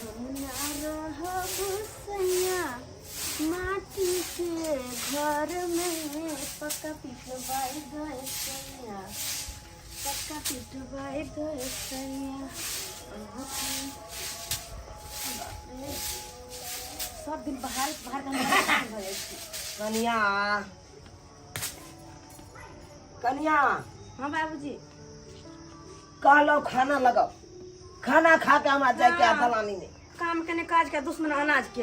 हम ना रहब सैया माटी के घर में, पक्का पिटवाई गए सैया, पक्का पिटवाई गए सैया। बाप रे, सब दिन बाहर बाहर का हम भऽ जाइ छी। कनिया, कनिया। हाँ बाबूजी। कहलहुँ खाना लगाओ, खाना खा के हमरा जायके है दलानी में। काम केने काज के दुश्मन अनाज के।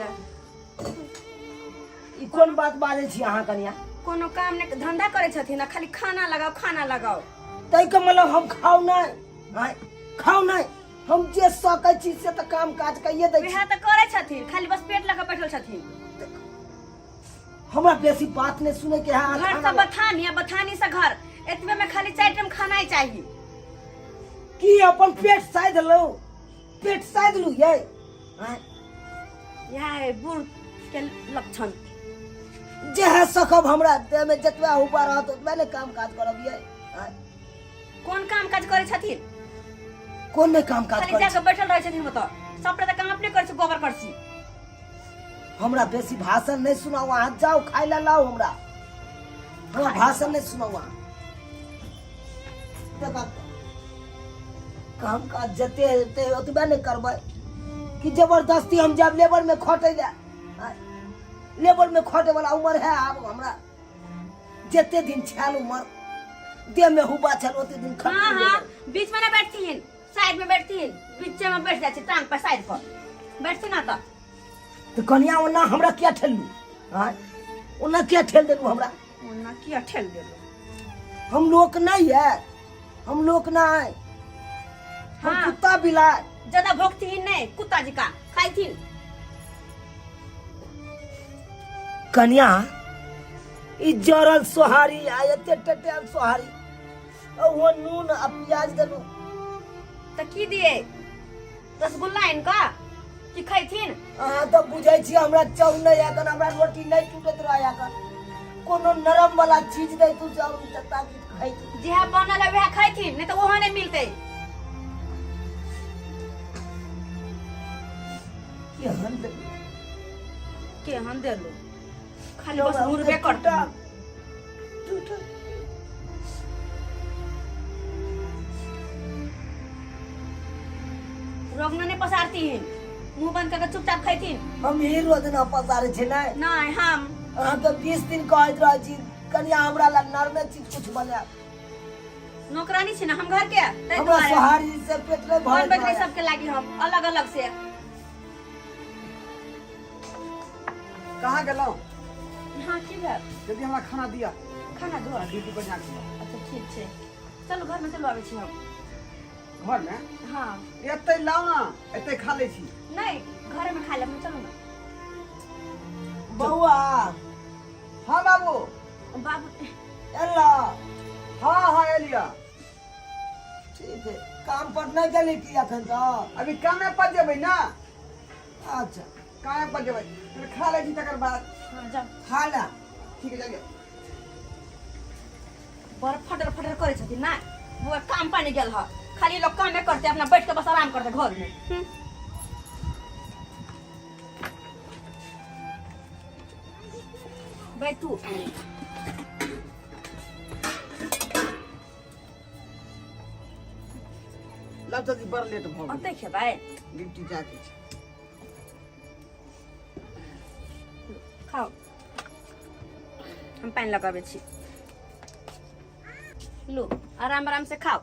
ई कोन बात बाजै छी अहाँ कनिया? कोनो काम ने धंधा करै छथिन आ खाली खाना लगाओ, खाना लगाओ। ताहिके मतलब हम खाउ नहि? आँय, खाउ नहि? हम जे सकै छी से तऽ काम काज कहिए दै छी। वएह तऽ करै छथिन, खाली बस पेट लऽ कऽ बैठल छथिन। हमरा बेसी बात नहीं सुने के है। घर से बथानी आ बथानी से घर, एतबे में खाली 4 टाइम खाना ही चाहिए। की अपन पेट साइद लो, पेट साइद लू ये? आँय? यह है बूढ़ के लक्षण। जे है सकब, हमरा देह में जतबा हुबा रहत ओतबे ने काम काज करब ये। आँय? कोन काम काज करै छथिन? कोन ने काम काज खाली करै? जाके बैठल रहै छथिन। ओतऽ सबटा तऽ काम अपने करै छै, गोबर करसी। हमरा बेसी भाषण नहीं सुनाओ, अहाँ जाओ, खाय ला लाओ हमरा। हमरा भाषण नहीं सुनाओ अहाँ। देखा, काम काज जते हेतै ओतबे ने करबै कि जबरदस्ती हम जाब लेबर में खटै ले? आँय? लेबर में खटे वाला उम्र है आब हमरा? जते दिन छल उम्र, देह में हुबा छल, ओते दिन खटबै। हाँ, बीच में ना बैठथिन, साइड में बैठथिन। बीचे में बैठ जाइ छै, टांग पर साइड पर बैठथिन ना तऽ। तऽ कनिया, ओना हमरा किया ठेलू? आँय, ओना किया ठेल देलू हमरा? ओना किया ठेल देलू? हम लोक नहीं है, हम लोक नहीं हम। कुत्ता बिलाय। ज्यादा भोगथिन नहीं, कुत्ता जिका खाइथिन। कनिया, ई जरल सोहारी आ एते टटेल सोहारी, आ वो नून आ प्याज देलू। तऽ की दिए, रसगुल्ला इनका की खैथिन? अहाँ तऽ बुझै छी हमरा चाउ नहि एखन, हमरा रोटी नहि टूटैत रहै एखन। कोनो नरम वाला चीज दै तू चाउ ताकि खैतू। जेहा बनल है वएह खैथिन, नहीं तऽ ओहो नहीं मिलतै। केहन देलू? केहन देलू? खाली बस मुरबे करतै। टूटल। रोग नहीं पसारतीन, मुंह बंद करके चुपचाप खैथिन। हम ही रोजना पसारै छी नहि? नहीं, हम। अहाँके 20 दिन कहैत रहै छी, कनिया हमरा लए नरमे चीज कुछ बनायब। नौकरानी छी ना हम घर के, ताहि हमरा दुआरे सोहारी से पेट नहि भरैत बनबैत रही रहै। सबके लागी हम अलग अलग से। कहाँ गेलहुँ? हाँ, की भेल? जल्दी हमरा खाना दिअ। खाना दो। ड्यूटी पर जाके। अच्छा, ठीक छै, चलू घरमे, चलू, आबै छी हम। घरमे? हाँ। एतै लाउ ने, एतै खा लै छी। नहि, घरमे खा लेब, चलू ने। बौआ। हाँ बाबू। बाबू। एला? हाँ, एलिया। ठीक है। काम पर नहीं गेली की अखन तऽ? अभी कामे पर जेबै ना। अच्छा। कामे पर जेबै, पहिले खा लै छी तकर बाद। हाँ, जाउ। खा ले। ठीक है, जाइए। बड़ फटर फटर करै छथिन ना। बौआ काम पानी गेल ह, खाली लोग कामे करते, अपना बैठ के बस आराम करते घर में। बैठू। लब जल्दी, बड़ लेट भऽ गेल। ओतै खेबै? ड्यूटी जाके छै। खाओ, हम पानि लगाबै छी। लू, आराम आराम से खाओ।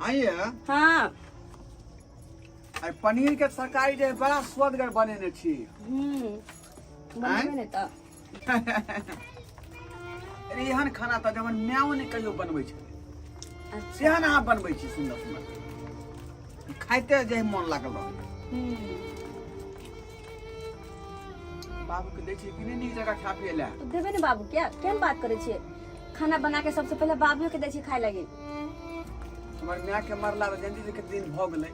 आइए। हाँ। आइ पनीर के तरकारी जे बड़ा स्वादगर बनेने छी। बनेबै ने तऽ। अरे, एहन खाना तऽ हमर मायो नहि कहियो बनबै छलै। सेहन अहाँ बनबै छी, सुन्दर सुन्दर खाइते जे मोन लागल रहै। बाबूके दै छियै कि नहि नीक जगह खा पियै लए? तऽ देबै ने बाबू के। केहन बात करै छियै? खाना बना के सबसे पहिले बाबुए के दै छियै खाय लागी। हमर मायके मरला तऽ जल्दी के दिन भऽ गेलै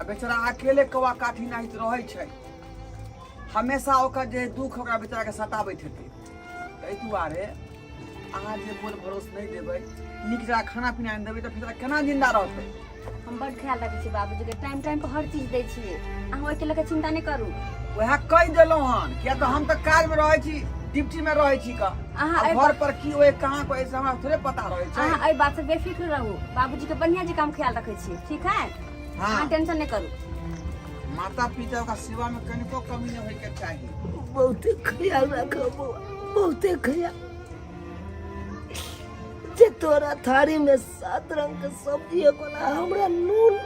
आ बेचारा अकेले कौआ काठी नाहित रहै छै हमेशा। ओकर जे दुख ओकरा बेचाराके सताबैत हेतै। ताहि दुआरे अहाँ जे बोल भरोस नहि देबै, नीक जगह खाना पीना नहि देबै, तऽ बेचारा केना जिन्दा रहतै? हम बड ख्याल रखै छी बाबूजी के, टाइम टाइम पर हर चीज दै छियै। अहाँ ओहिके लऽ कऽ चिंता नहि करू। वएह कहि देलहुँ हन, किया तऽ हम तऽ काज में रहै छी, ड्यूटी में रहै छी का। अहाँ आ एहि घर पर की होय कहाँ कोई से हमरा थोड़े पता रहै छै। अहाँ एहि बात से बेफिक्र रहू, बाबूजी के बढ़िया जकाँ हम ख्याल रखै छियै, ठीक है? हाँ। अहाँ टेंशन नहि करू। माता पिता का सेवा में कनिको कमी नहीं होय के चाही। बहुते ख्याल राखब बौआ, बहुते ख्याल। जे तोरा थारी में 7 रंग के सब्जी बना, हमरा नून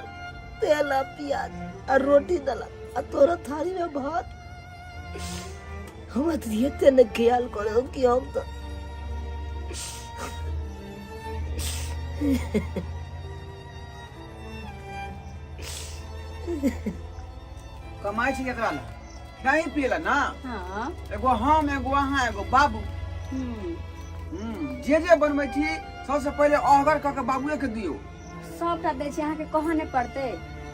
तेल आ प्याज आ रोटी देलक, आ तोरा थारी में भात। हमरा तऽ एते नहि ख्याल करो कि हम तऽ कमाइ छी केकरा ला? नहीं पियला ना। हाँ। एगो हम, एगो अहाँ, एगो बाबू। जे जे बनबै छी सबसे पहिले अहगर कऽ के बाबुए के दियौ। सबटा दै छी, अहाँके कहऽ नहि पड़तै।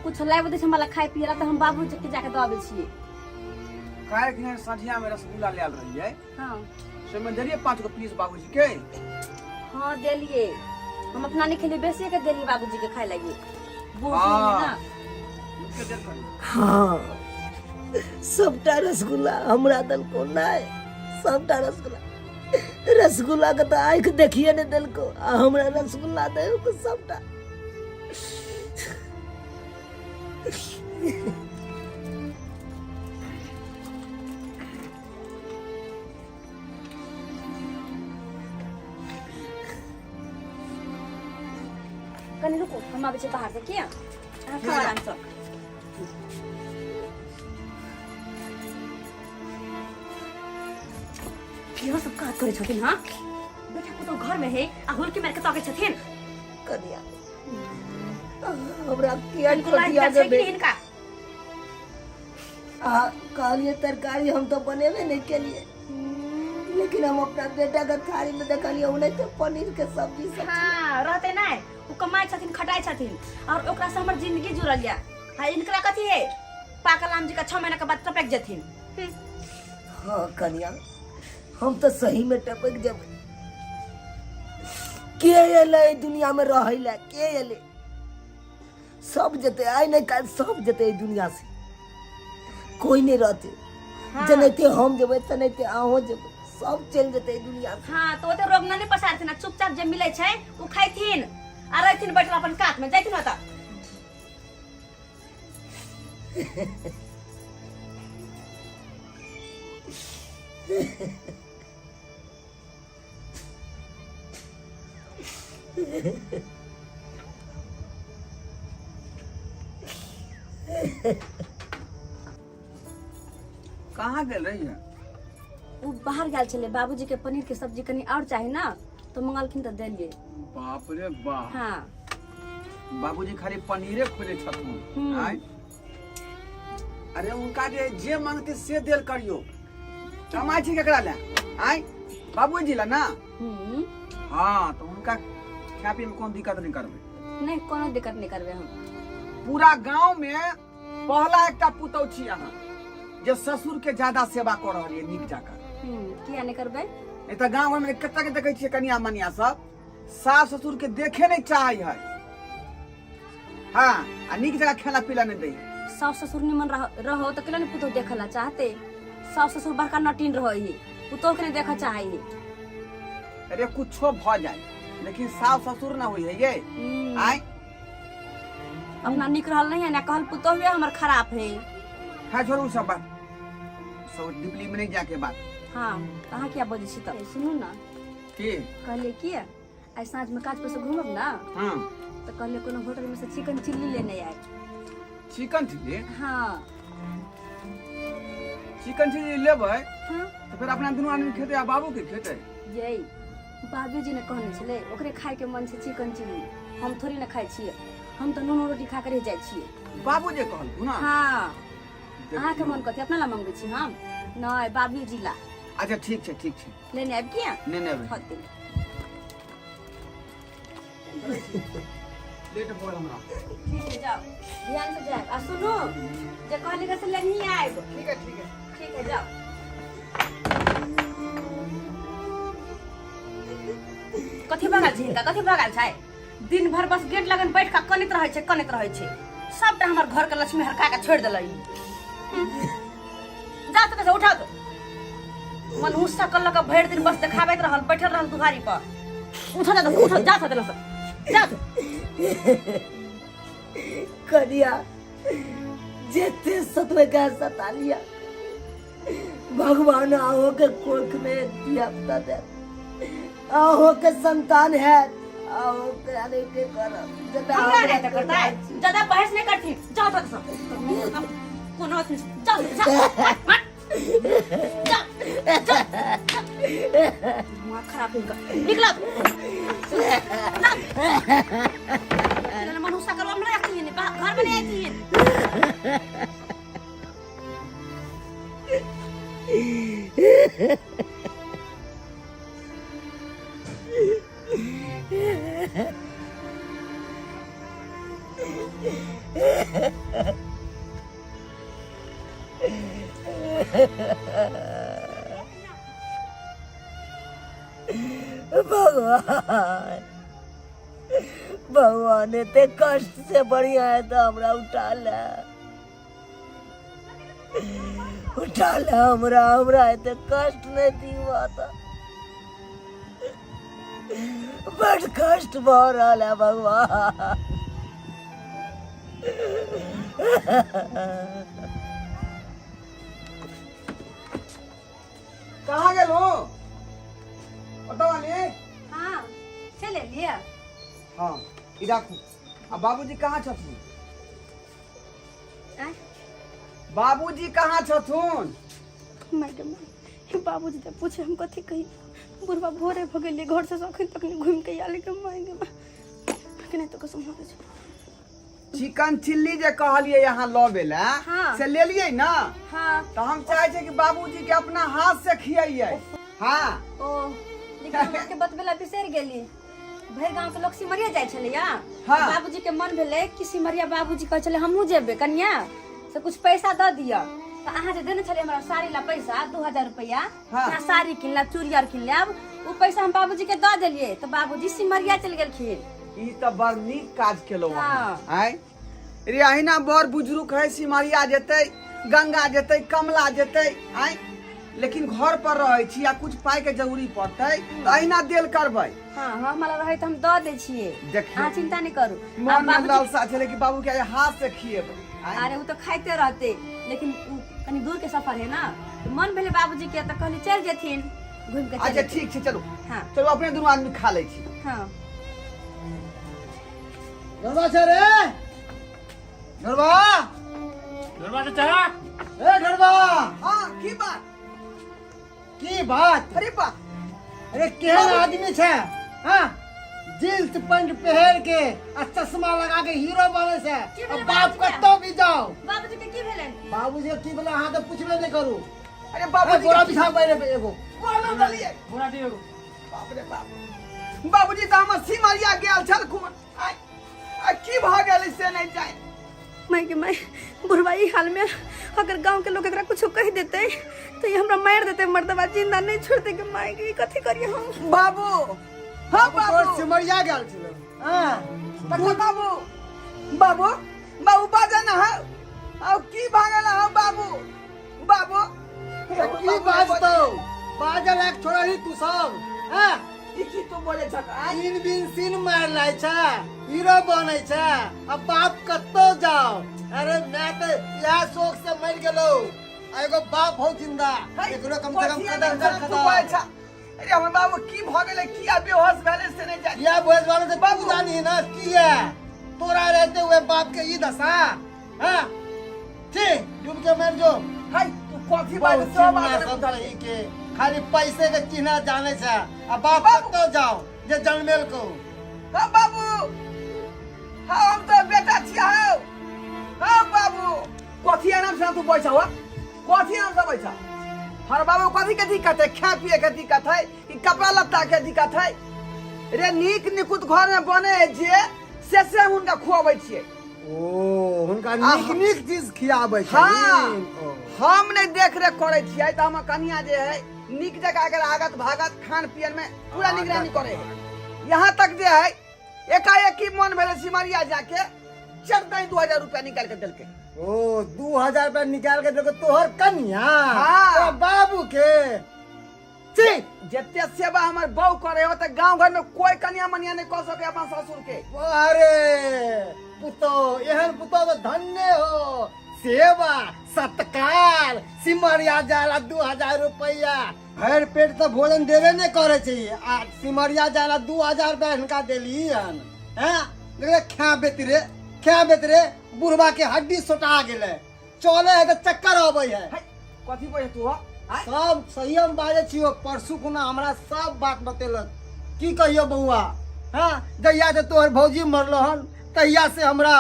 कुछ लाबि दै छै हमरा ला खाय पियै ला तऽ हम बाबू के जाके दऽ अबै छियै। काल्हि खिना सझिया में रसगुल्ला लायल रहियै। हाँ। से में देलियै 5 गो पीस बाबूजी के। हाँ देलियै, हम अपना नहीं खेलियै, बेसी के देलियै बाबूजी के खाय लागी। बूढ़ हाँ। ना। के देल करू। हाँ, सबटा रसगुल्ला हमरा देलको नहि, सबटा रसगुल्ला, रसगुल्ला के तऽ आँखि देखिए नहि देलको, आ हमरा रसगुल्ला देलको सबटा। कनि रुकू, हम आबै छी बाहर से, किया अहाँ खाउ आरामसँ। इहो सब काज करै छथिन। हाँ, बेटा पुतहु घर में है आ हुलकी मारि के तकै छथिन। कनिया, हमरा किया कनिको लाज छोटिया छै कि देबै? नहि हिनका? आ कहलिए तरकारी हम तो बनेबे नहीं केलिए, लेकिन हम अपना बेटा के थाली में देखलिए उन्हें तो पनीर के सब्जी सब। हाँ, रहते नहीं, ओ कमाइ छथिन, खटाइ छथिन और ओकरा से हमर जिंदगी जुड़ल या। हाँ, इनकरा कथी है, पाकल आम जी का 6 महीना के बाद टपक जेथिन। हाँ कनिया, हम तो सही में टपक जेबै। के एलै दुनिया में रहै ला? के एलै? सब जेतै, आइ नहि काल्हि सब जेतै एहि दुनिया से, कोई नहि रहतै। हाँ। जेनाहिते हम जेबै तेनाहिते अहूँ जेबै, सब चलि जेतै एहि दुनिया से। हाँ, तो ओते रोग नहीं पसारथिन आ चुपचाप जे मिलै छै ओ खैथिन आ रहथिन बैठल अपन कात में, जैथिन ओतऽ। कहाँ गेल रही है? ओ बाहर गेल छलै, बाबूजी के पनीर के सब्जी कनि और चाही ना, तो मंगलखिन तऽ देलियै। बाप रे बाप। हाँ। बाबूजी खाली पनीरे खोजे छथुन। आँय? अरे उनका जे जे मांगते से देल करियो। कमाइ छी केकरा ले? आँय, बाबूजी ला ना। हाँ, तो उनका खाय पीए में कोनो दिक्कत नहीं करबै। नहीं, कोनो दिक्कत नहीं करबै हम। पूरा गांव में पहला एकटा पुतौ छी अहाँ जे ससुर के ज्यादा सेवा कऽ रहल ये नीक जकाँ। किया नहीं करबै? नहीं तऽ गांव घर में कतेक के देखै छियै कनिया मनिया सब सास ससुर के देखे नहीं चाहे है। हाँ, आ नीक जगह खाना पीला नहीं दै। सास ससुर निमन रहो तो केला नहीं पुतोह देखला चाहते? सास ससुर बड़का नटीन रहो ही, पुतोह के नहीं देखा चाहे ही। अरे कुछो भ जाए लेकिन सास ससुर ना हुई है ये। आय अपना निक रहल नहीं है ना, कहल पुतोह हुए हमर खराब है। हाँ छोड़ू सब बात, सब डिपली में नहीं जाके बात। हाँ, अहाँ क्या बजै छी तऽ? सुनू ना। की? कहलियै की आइ साँझ में काज पर से घूमब ना। हाँ। तऽ कहलियै कोनो होटल में से चिकन चिल्ली लेने आयब। Chicken chilli? हाँ। चिकन चिल्ली लेबै? हाँ। तऽ फेर अपना दुनू आदमी खेतै आ बाबू के खेतै? यै बाबूजी ने कहने छलै ओकरे खाय के मन छै चिकन चिल्ली, हम थोड़ी ने खाइ छियै, हम तऽ नून रोटी खा के रहि जाइ छियै। बाबू जे कहलखुन ना? हाँ। अहाँके मन कथी, अपना ला मंगबै छी हम? नहि, बाबूजी ला। अच्छा ठीक छै, ठीक छै। लेने आबि किया? नेने आबि। हँ, दिल। लेट भऽ गेल हमरा। ठीक है, जाओ, ध्यान से जायब आ सुनू जे कहली से लेनही आयब। ठीक है, ठीक है। ठीक है, जाओ। कथी भऽ गेल छै हिनका? कथी भऽ गेल छै? दिन भर बस गेट लगन बैठ के कनैत रहै छै, कनैत रहै छै। सबटा हमर घर के लक्ष्मी हरका के छोड़ि देलै। जा तो से उठा दो। मन गुस्सा कर लगा, भरि दिन बस देखाबैत रहल, बैठल रहल दुहारी पर। उठो जा, उठो जा, जा जा। कनिया जेते सतवे का सता लिया, भगवान आहो के कोख में धिया पुता दे, आहो के संतान है, आहो के आने के करब जेना। हमरा नहीं हमरा तो करता है, ज्यादा बहस नहीं करती। जाओ तो सब कोनो अथी नहीं। जाओ जा, हट, जा जा जा। दिमाग खराब है इनका। निकलो ना मनुष्य करो, हमरा रखती है घर में नहीं आती है। भगवान, भगवान, एते कष्ट से बढ़िया है तो हमरा उठा ले, उठा ले हमरा, हमरा एते कष्ट नहीं दीवा। तो बड़ कष्ट भऽ रहल है भगवान। कहाँ गेल हो ओतऽ वाली? हाँ, चल एलियै। हाँ, ई राखू। आ बाबूजी कहाँ छथुन? आँय? बाबूजी कहाँ छथुन? माय गे माय, बाबूजी तऽ पूछे, हम कथी कही? बुढ़वा भोरे भऽ गेलियै घर से, अखन तक नहि घुमि के आयल गे माय गे माय। केना तो कसम हो छै। चिकन चिल्ली जे कहलियै यहाँ लबे ला, हाँ। से लेलियै ना? हाँ। तऽ हम चाहै छियै कि बाबूजी के अपना हाथ से खियैयै। हाँ। ओ लेकिन हम अहाँके बतबै ला बिसरि गेली। भरि गाँव के लोक सिमरिया जाइ छलैया। हाँ। बाबूजी के मन भेलै कि सिमरिया, बाबूजी कहै छलै हमहूँ जेबै, कनिया से कुछ पैसा दऽ दिअ। तऽ अहाँ जे देने छलियै हमरा साड़ी ला पैसा 2000 रुपैआ, हाँ। अहाँ साड़ी किन लेब, चूड़ी आर किन लेब, ओ पैसा हम बाबूजी के दऽ देलियै तऽ बाबूजी सिमरिया चलि गेलखिन। ई तऽ बड़ नीक काज केलहुँ अहाँ। हाँ। आँय रे, अहिना बड़ बुजुर्ग है, सिमरिया जेतै, गंगा जेतै, कमला जेतै। आँय, लेकिन घर पर रहै छी आ कुछ पाइ के जरूरी पड़तै तऽ अहिना देल करबै। हाँ हाँ, हमरा रहै तऽ हम दऽ दै छियै। देखियौ। अहाँ चिंता नहि करू। आ मन में बाबूजी लालसा छलै कि बाबू के आइ हाथ से खिएबै। आँय? अरे ओ तऽ खाइते रहतै, लेकिन उ कनि दूर के सफर है ना, तऽ मन भेलै बाबूजी के तऽ कहली चलि जेथिन घुमि के। चलि अच्छा जेथिन। ठीक छै, चलू। हाँ। चलू, अपने दुनू आदमी खा लै छी। हाँ। गरबा छै रे गरबा। गरबा चाचा। ए गरबा। हाँ, की बात? की बात? अरे बा। अरे केहन आदमी छै? हाँ, जींस पैंट पहिर के आ चश्मा लगा के हीरो बने छै। की आ भेलै बाप बाबूजी के? कतौ भी जाओ। बाबूजी के की भेलनि? बाबूजी के की भेलै अहाँ तऽ पुछबे नहि करू। अरे ए, बाबूजी बोरा बिछा पहिले एगो। बोलो दलिए। बोरा दियौ। बाप रे बाप, बाबूजी तऽ हमर सिमरिया गेल छलखुन, आइ आ की भऽ गेल से नहि जानि। माय के माय, बुढ़वा ई हाल में, अगर गांव के लोग एकरा कुछो कह देते तो ये हमरा मार देते, मर्दवा जिंदा नहीं छोड़ते के माय के। कथी करिए हम? बाबू, हाँ तोर बाबू। सिमरिया गेल छलै। हाँ। तखन बाबू, बाबू, बाबू, बाजा ना है आउ, की भागल है बाबू? बाबू। तऽ की बाजतौ? बाजल एक छोड़ही तू सब। हाँ। ई की तू बोले छक आइ? तीन बिन सीन मार लै छै, हीरो बनै छै आ बाप कतौ जाओ। अरे मैं तऽ इएह शौक से मरि गेलौ आ एगो बाप हो जिंदा, एकरो कम से कम कथी कदर कर। तू बोले कदर छ? अरे हमर बाबू की भऽ गेलै? किया बेहोश भेलै से नहि जानि। या बोझ वाले से बाबू। तू जानी ना की है तोरा रहते हुए बाप के ई दशा। हाँ ठीक, डूब के मर जो। हाय, तू कथी बात बहुत सब चिन्ह आदमी सब बुझल सही के खाली पैसे के चिन्ह जाने छै आ बाप बाबू। कतौ जाओ जे जनमेल को। हाँ बाबू, हाँ, हम तो बेटा छिया हौ। हाँ बाबू, कथी आराम से तू बैठा हुआ, कथी आराम से बैठा? हर बाबू, कथी के दिक्कत है? खाए पिए के दिक्कत है कि कपड़ा लत्ता के दिक्कत है? रे नीक निकुत घर में बने है जे से हुनका खुआबै छियै। ओ हुनका नीक नीक चीज खियाबै छै। हाँ। ओ। हम नहि देख रेख करै छियै तऽ हमर कनिया जे है नीक जगह अगर आगत भागत खान पियन में पूरा निगरानी करे है। यहाँ तक जे है एकाएक की मन भेलै सिमरिया जाके चढ़ते 2000 रुपया निकाल के देलकै। ओ 2000 रुपया निकाल के देलकै तोहर कनिया? हाँ। तोरा बाबू के छी। जते सेवा हमर बहू करे हो त गांव घर में कोई कनिया मनिया नहीं कह सके अपन ससुर के। अरे पुतो, एहन पुतो तो धन्य हो। सेवा सत्कार, सिमरिया जाला 2000 रुपया, भरि पेट तऽ भोजन देबे नहि करै छै आ सिमरिया जाला 2000 रुपया हिनका देली हन। हैं देखले खा बेतरे खा बेतरे बुढ़वा के हड्डी सोटा गेलै, चले है तऽ चक्कर अबै है। है, कथी बोले तू हो? आँय? सब सही हम बाजै छियो। परसू खुना हमरा सब बात बतेलक। की कहियो बौआ, हाँ जहिया से तोहर भौजी मरलो हन तहिया से हमरा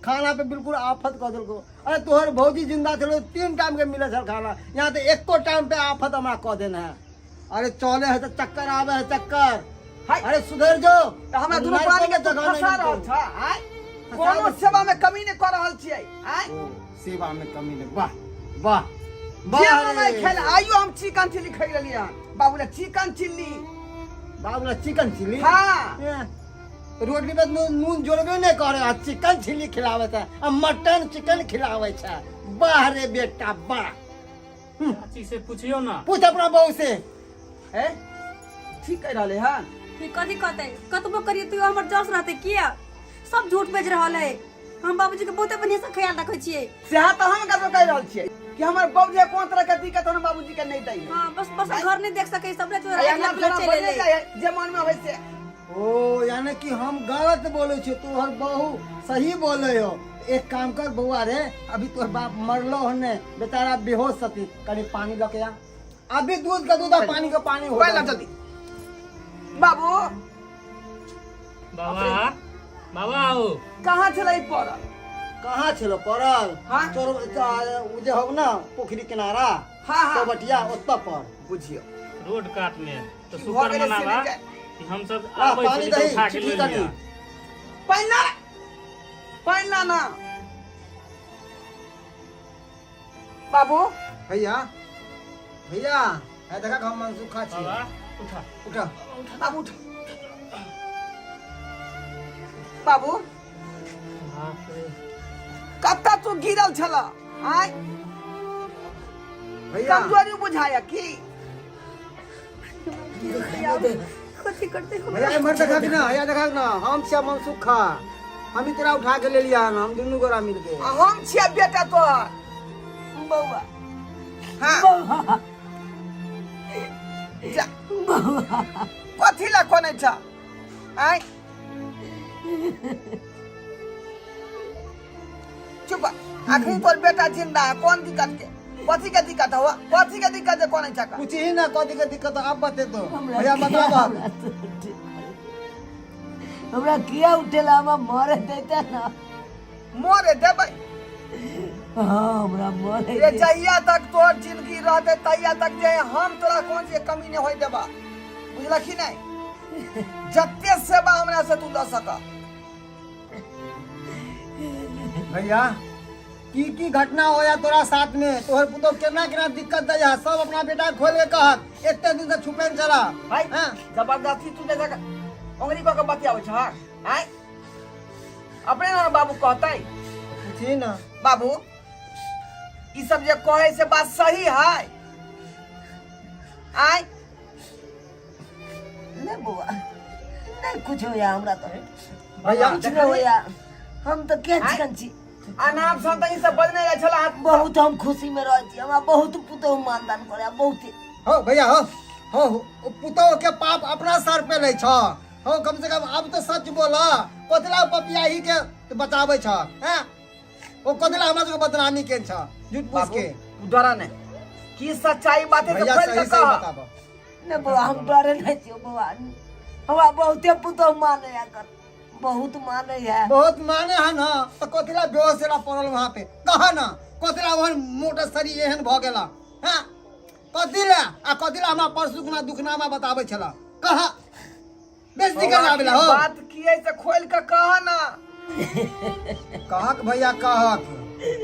खाना पे बिल्कुल आफत कऽ देलको। अरे तोहर भौजी जिंदा छलो 3 टाइम के मिले छल खाना, यहाँ तो एको टाइम पे आफत हमरा कऽ देने है। अरे चले है तो चक्कर आवे है चक्कर। हाय। अरे सुधर जो। तऽ हमरा दुनू प्राणी के तू फंसा रहल छ? आँय? कोनो सेवा में कमी नहीं कर रहल छियै? आँय? ओ, सेवा में कमी नहीं, वाह वाह जे वाह हम रे। नहीं खेल आइयो हम चिकन चिल्ली खाइ रहलियै हन बाबू ला, चिकन चिल्ली। बाबू ला चिकन चिल्ली? हाँ। ए, रोटी में नून जोड़बे नहीं करे आ चिकन चिल्ली खिलावे छै आ मटन चिकन खिलावे छै। वाह रे बेटा वाह। चाची से पूछियो ना। पूछ अपना बहू से। ए ठीक कह रहले हन। फिर कथी कहते, कतबो करिए तू हमर जस रहते किया? सब झूठ बेच रहल है। हम बाबूजी के बहुते बढ़िया से ख्याल रखे छियै। सेहा तऽ हम कतबो कहि रहल छियै कि हमर बाबूजी के कोन तरह के दिक्कत हम बाबूजी के नहीं दै। हाँ बस बस घर नहीं देख सके सब आ अंगना चले चले ले जाए जे मन में होय से। ओ यानी कि हम गलत बोले छियै, तोहर बहू सही बोले हो। एक काम कर बौआ रे, अभी तोहर बाप मरलो हन ने, बेचारा बेहोश छथिन, कनि पानी लऽ के आ। अभी दूध का दूध आ पानी का पानी हो पहला जाए। जल्दी बाबू। बाबा बाबा आओ। कहाँ छलै पड़ल? कहाँ छलो पड़ल? हाँ? चोर उ जे हो ना पोखरी किनारा। हाँ, हाँ। चौबटिया ओतऽ पर। बुझियो रोड काट में तो की शुक्र भऽ गेलै से मनावा नहि जाय। कि हम सब ला, आबै पानी छली तऽ दही, उठा के चिट्ठी ले कनी। लिया। पानि ला, पानि ला ना बाबू। भैया भैया है देखा हम मनसुखा छी। बाबा उठा उठा बाबू उठ बाबू। बाप रे। कत्ता तू गिरल छल? आय भैया कमजोरी बुझाया की? कथी करते हम? भैया एम्हर देखा कि ना, भैया देखा कि ना, हम छिया मनसुखा, हम ही तोरा उठा के ले लिया हन, हम दुनू गोरा मिल के। आ हम छिया बेटा तोहर बौआ। हाँ बौआ। जा। कथी ला कोने छ? आय चुप, अखनी तोर बेटा जिंदा है, कौन दिक्कत के कथी के दिक्कत हुआ, कथी के दिक्कत है कोने छ का? पूछी ही ना कथी के दिक्कत है, अब बते तो हमरा भैया किया बताब। हमरा तो ठीक है। हमरा किया उठेला? हमरा मरे देते ना। मरे देबै। हाँ हमरा मरे रे दे। जहिया तक तोहर जिंदगी रहते तहिया तक जे हम तोरा कोन चीज कमी नहीं होय देबा, बुझलखी नहीं? जते सेवा हमरा से तू लऽ सक। भैया की की घटना होया तोरा साथ में, तोहर पुतोह केना केना दिक्कत दै है, सब अपना बेटा खोल के कहत, एते दिन से छुपेन चला। भाई हाँ? जबरदस्ती तू देखा अंगुरी कऽ के बतियाबै छ? आँय अपने ना बाबू कहतै। पूछी ना बाबू, ई सब जे कहै से बात सही है? आँय नहीं बौआ नहीं कुछ होया हमरा तो। भैया कुछ नहीं होया, हम तो के आँय? चिकन छी। अनाप सन तऽ ई सब बजने रहै छला। बहुत हम खुशी में रहै छी, हमरा बहुत पुतोह मानदान करे बहुत। हो भैया हो हो, हो पुतोह के पाप अपना सर पे लै छ। हो कम से कम अब तो सच बोल, कथला पपियाही के बचाबै छ? हैं ओ कथला हमरा सबके बदनामी केन छ झूठ फूस बाबू के? तू डरा नहीं, की सच्चाई बात है तो भैया खोल सही के सही कह। बताब। नहीं बौआ हम डरे नहीं छियो बौआ, हमरा बहुते पुतोह माने है कर, बहुत माने है। बहुत माने है ना तो कथला बेहोश होला पड़ल वहां पे कह ना, कथला ओहन मोटा शरीर एहन भ गेला? हैं कथी ला आ कथी ला हमरा परसू खुना दुखनामा बताबै छला? कह बेइज्जती बौआ, कराबेला की हो। बात की है से खोल के कह ना। कहक भैया कहक,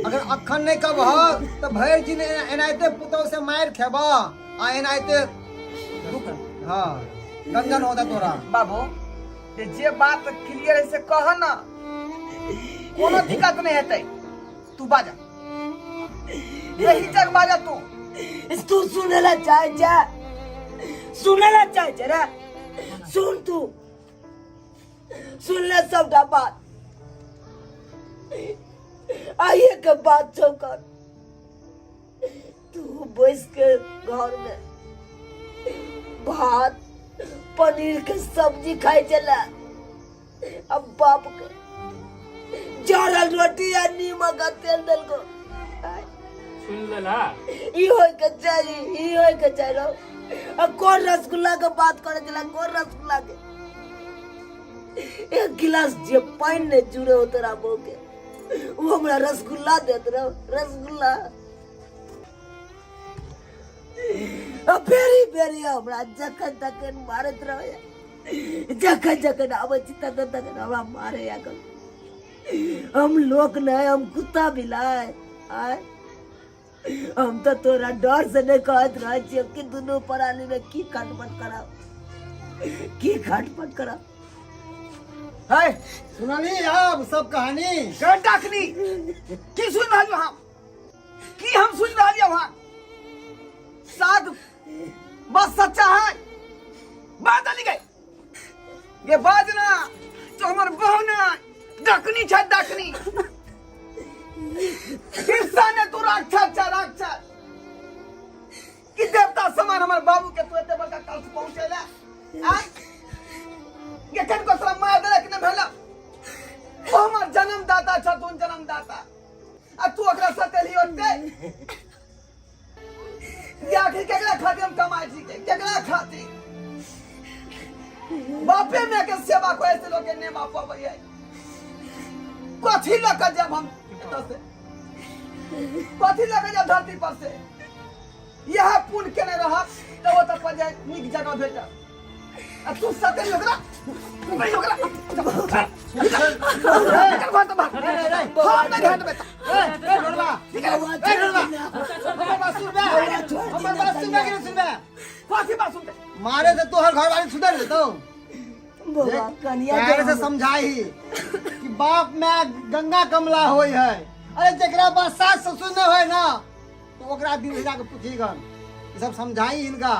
अगर अखन नहीं कहबह तो भरि दिन एनाहिते पुतोह से मारि खेबह आ एनाहिते दुख, हाँ गंजन होता तोरा। बाबू जे जे बात क्लियर है से कह ना, कोनो दिक्कत नहीं हेतै। तू बाजा, यही जग बाजा तू। तू सुने ला चाहे जा, सुने ला चाहे जा रे, सुन, तू सुन ले सबटा बात। आइए के बात छौ कर, तू बैस के घर में भात पनीर के सब्जी खाई चला, अब बाप के जरल रोटी आ नीमक आ तेल देलको। सुन लेला। ई होय के चाही, ई होय के चाही रहो। आ कौन रसगुल्ला के बात करे चला? कौन रसगुल्ला के? एक गिलास जे पानि नहीं जुड़े हो तोरा बहू के, वो हमरा रसगुल्ला देत रहो, रसगुल्ला। आ बेरी बेरी हमरा जखन तखन मारैत रहे, जखन जखन आबै छी तखन तखन हमरा मारे। या हम लोक नहीं, हम कुत्ता बिलाय आय। हम तो तोरा डर से नहीं कहत रहे छियै कि दुनू प्राणी में की खटपट कराब, की खटपट कराब। है। सुनली अब सब कहानी? गे डाकनी, की सुन रहलियो हम? की हम सुन रहलियो वहाँ? साग बस सच्चा है, बात अली गई गे बाजना तो हमर बहू ना डाकनी छै, डाकनी हिस्सा ने। तू राक्षस छै, राक्षस कि देवता समान हमर बाबू के तू एते बड़का कष्ट पहुंचेला आय? गे कनको तोरा मार देलक ने भेला? ओ हमर जन्मदाता छथुन, जन्मदाता, आ तू ओकरा सतेलही ओते। ये आखिर केकरा खातिर हम कमाई छी? केकरा खातिर? बापे में के सेवा करे से लोग के ने बाप पबै है। कथी लऽ के जब हम एतऽ से, कथी लऽ के जब धरती पर से? यह पुण्य केने रहब तऽ ओतऽ पर जाय नीक जगह भेटत, आ तू सतेलही ओकरा, नहीं ओकरा। निकल घर से बाहर। हम नहीं हटबै। ए ढोलबा, ए ढोलबा, हमर बात सुनबे? हमर बात सुनबे कि नहीं सुनबे? कथी बात सुनते? मारे से तोहर घर वाली सुधर जेतौ? बौआ, कनिया। प्यार से समझाही कि बाप में गंगा कमला होय है। अरे जकरा पास सास ससुर नहीं होय ना, तो ओकरा दिल से जाके पूछी गन। ई सब समझाई इनका।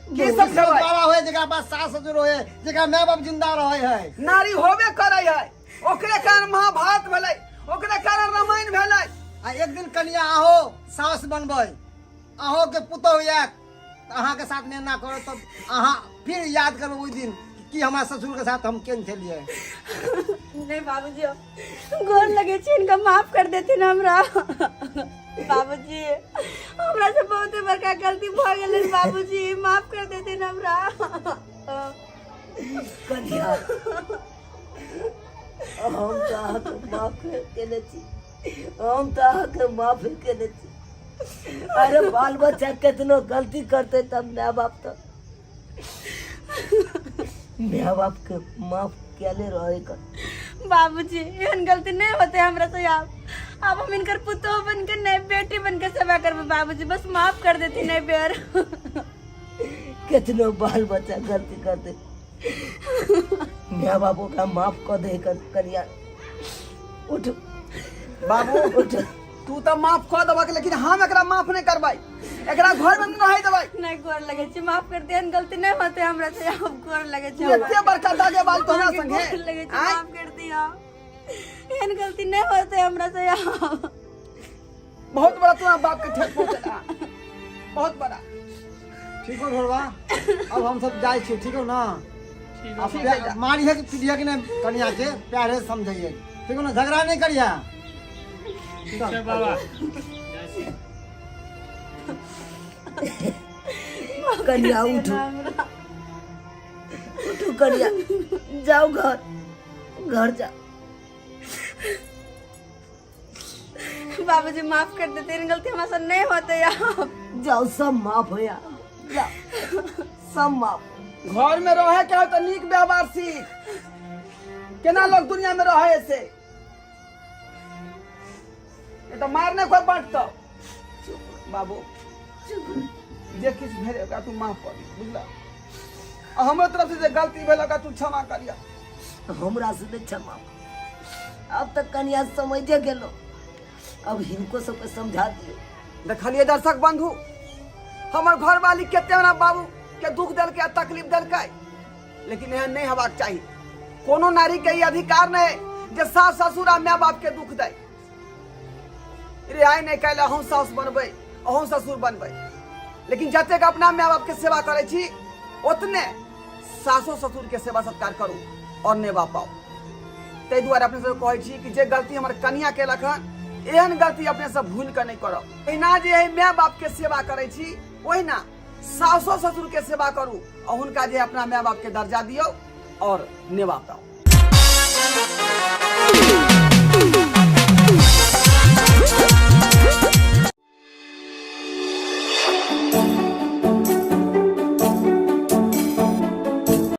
की समझेबै? वाला होय जकरा पास सास ससुर होय, जकरा माय बाप जिंदा रहे है। नारी होबे करै है, ओकरे कारण महाभारत भेलै, ओकरे कारण रामायण भेलै। आ एक दिन कनिया आहो सास बनबै, अहो के पुतोह आयत तऽ अहाँके साथ में एना करत, तब अहाँ फिर याद करबै ओहि दिन कि हमरा ससुर के साथ हम केहन छलियै। नहीं बाबूजी, गोर लगे छी, इनका माफ कर देथिन हमरा। बाबूजी, हमरा से बहुत बड़का गलती भ गेलै बाबूजी, माफ कर देथिन हमरा। कनिया, हम तऽ अहाँके माफ केने छी, हम तऽ अहाँके माफ केने छी। अरे बाल बच्चा केतनो गलती करते तब माय बाप तऽ माय बाप के माफ केले रहे कर। बाबूजी, एहन गलती नहीं होते हमरा से। आब आब हम इनकर पुतोह बन के नहीं, बेटी बन के सेवा करबे बाबूजी, बस माफ कर देती नहीं बेर। केतनो बाल बच्चा गलती करते, माय बाप ओकरा माफ कऽ दे कर। कनिया, उठ। बाबू, उठ। तू तऽ माफ कऽ देबक, लेकिन हम एकरा माफ नहि करबै, एकरा घर में नहि रहै देबै। नहीं, गोर लगे छी, माफ कर दे, एहन गलती नहीं होते हमरा से। आब गोर लगे छी। तू एते बड़का दागेबाज तो हमरा अहाँके संगे गोर लगे छी। आँय? माफ कर दियो, एहन गलती नहीं होते हमरा से आब। बहुत बड़ा तू बाप के ठेस पहुंचेला, बहुत बड़ा। ठीक हो ढोलबा, अब हम सब जाइ छी, ठीक हो ना? ठीक। अब ठीक है, जा। मारिहे कि पीटिहे कि नहीं, कनिया के प्यारे से समझाइए, ठीक हो ना? झगड़ा नहीं करिए। ठीक छै बाबा, जाइ छी। कनिया, उठू, उठू कनिया, जाओ घर, घर जाओ। बाबूजी, माफ कर देते, एहन गलती हमरा से नहीं होते आब। जाओ, सब माफ हो यार, जाओ, सब माफ। घर में रहे के हो तऽ नीक व्यवहार सीख, केना लोग दुनिया में रहे से। नहीं तऽ मारने कोई बांटतो। चुप बाबू, जे किछु भेलै ओकरा तू माफ कर दी, बुझल? आ हमरो तरफ से जे गलती भेल ओकरा तू क्षमा करिया। हमरा से नहि क्षमा। आब तऽ कनिया समझे गेलो, अब हिनको सबके समझा दियौ। देखलिए दर्शक बंधु, हमर घरवाली कते हमरा बाबू के दुख देलकै आ तकलीफ देलकै, लेकिन एहन नहि हेबाक चाही। कोनो नारी के ई अधिकार नहि जे सास ससुर आ माय बाप के दुख दै। रे आइ नहि काल्हि अहूँ सास बनबै, अहूँ ससुर बनबै, लेकिन जतेक अपना माय बाप के सेवा करै छी ओतने सासो ससुर के सेवा सत्कार करू और नेवा पाओ। ताहि दुआरे अपने सब कहै छी कि जे गलती हमर कनिया केलक हन, एहन गलती अपने सब भूलि कऽ नहि करब। एहिना जे एहि माय बाप के सेवा करै छी ओहिना सासो ससुर के सेवा करू और हुनका जे अपना माय बाप के दर्जा दियौ और नेवा पाओ।